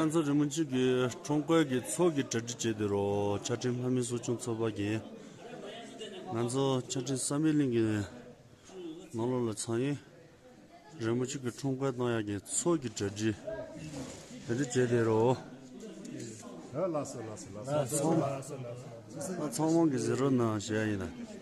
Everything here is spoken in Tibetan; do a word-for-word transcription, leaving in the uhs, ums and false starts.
ང་ཚོ་རི་མོ་ཆུ་གི་ཁྲོམ་སྐོར་གྱི་ཚོགས་ཀྱི་གྲ་སྒྲིག་བྱས་ཏེ་རོ། ཆ་འཕྲིན་ལྷ་མིའི་གསོ་སྐྱོང་ཚོགས་པ་གིས་ང་ཚོ་ཆ་འཕྲིན་བསམ་ཡས་གླིང་གི་ནང་ལོགས་ལ་ཚང་ཡིན། རི་མོ་ཆུ་གི་ཁྲོམ་སྐོར་གཏོང་ཡག་གི་ཚོགས་ཀྱི་གྲ་སྒྲིག་གྲ་སྒྲིག་བྱས་ཏེ་རོ། ཨ་ལགས་སོ་ལགས་སོ་ལགས་སོ། ཚང་མ་ཚང་མ་གི་ཟེར་རོ་ན་བྱས་ཡིན་ན།